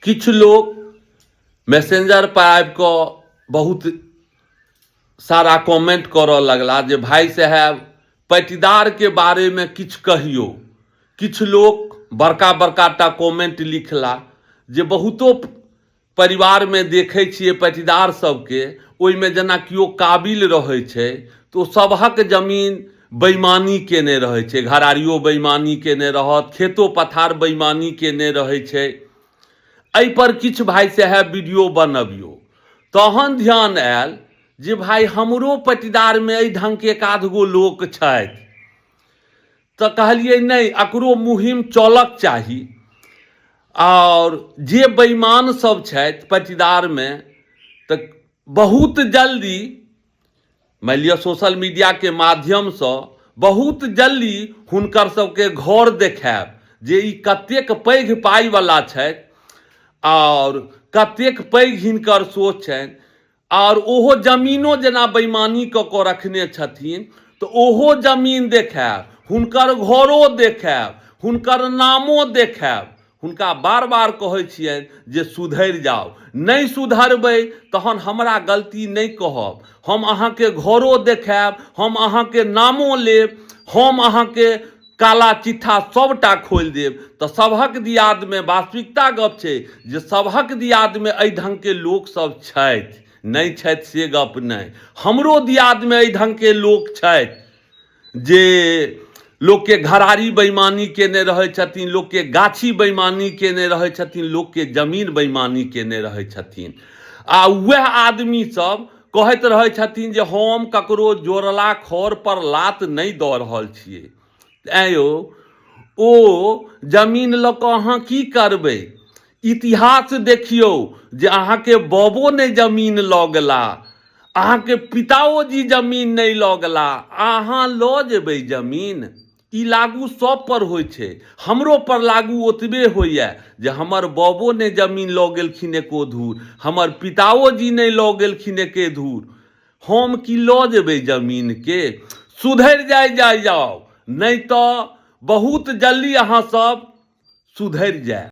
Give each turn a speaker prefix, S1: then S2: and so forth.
S1: किछु लोक मैसेंजर पर आबि कऽ बहुत सारा कमेंट करऽ लगला जे भाइ साहेब पैटीदारके बारेमे किछु कहियौ। किछु लोक बड़का बड़का टा कमेंट लिखला जे बहुतो परिवारमे देखै छियै पैटीदार सबके, ओहिमे जेना केओ काबिल रहै छै तऽ ओ सभक जमीन बेइमानी केने रहै छै, घरारियो बेइमानी केने रहत, खेतो पथार बेइमानी केने रहै छै। एहिपर किछु भाइ साहेब वीडियो बनबियौ। तहन ध्यान आयल जे भाइ हमरो पटीदारमे एहि ढङ्गके एक आध गो लोक छथि, तऽ कहलियै नहि, एकरो मुहिम चलक चाही। आओर जे बेइमान सब छथि पटीदारमे, तऽ बहुत जल्दी मानि लिअ सोशल मीडियाके माध्यमसँ बहुत जल्दी हुनकर सबके घर देखायब जे ई कतेक पैघ पाइवला छथि आओर कतेक पैघ हिनकर सोच छनि। आओर ओहो जमीनो जेना बेइमानी कऽ कऽ रखने छथिन तऽ ओहो जमीन देखायब, हुनकर घरो देखायब, हुनकर नामो देखायब। हुनका बार बार कहै छियनि जे सुधरि जाउ, नहि सुधरबै तहन हमरा गलती नहि कहब। हम अहाँके घरो देखायब, हम अहाँके नामो लेब, हम अहाँके काला चिट्ठा सभटा खोलि देब। तऽ सभक दियादमे वास्तविकता गप छै जे सभक दियादमे एहि ढङ्गके लोकसभ छथि, नहि छथि से गप नहि। हमरो दियादमे एहि ढङ्गके लोक छथि जे लोकके घरारी बेइमानी केने रहै छथिन, लोकके गाछी बेइमानी केने रहै छथिन, लोकके जमीन बेइमानी केने रहै छथिन। आ वएह आदमी सब कहैत रहै छथिन जे हम ककरो जोड़ला खर पर लात नहि दऽ रहल छियै। ऐं यौ, ओ जमीन लऽ कऽ अहाँ की करबै? इतिहास देखियौ जे अहाँके बबो नहि जमीन लऽ गेला, अहाँके पिताओ जी जमीन नहि लऽ गेला, अहाँ लऽ जेबै जमीन? ई लागू सब पर होइ छै, हमरो पर लागू ओतबे होइए जे हमर बबो नहि जमीन लऽ गेलखिन एको धूर, हमर पिताओ जी नहि लऽ गेलखिन एके धूर, हम की लऽ जेबै जमीनके? सुधरि जाइ जाइ जाउ, नहि तऽ बहुत जल्दी अहाँ सब सुधरि जायब।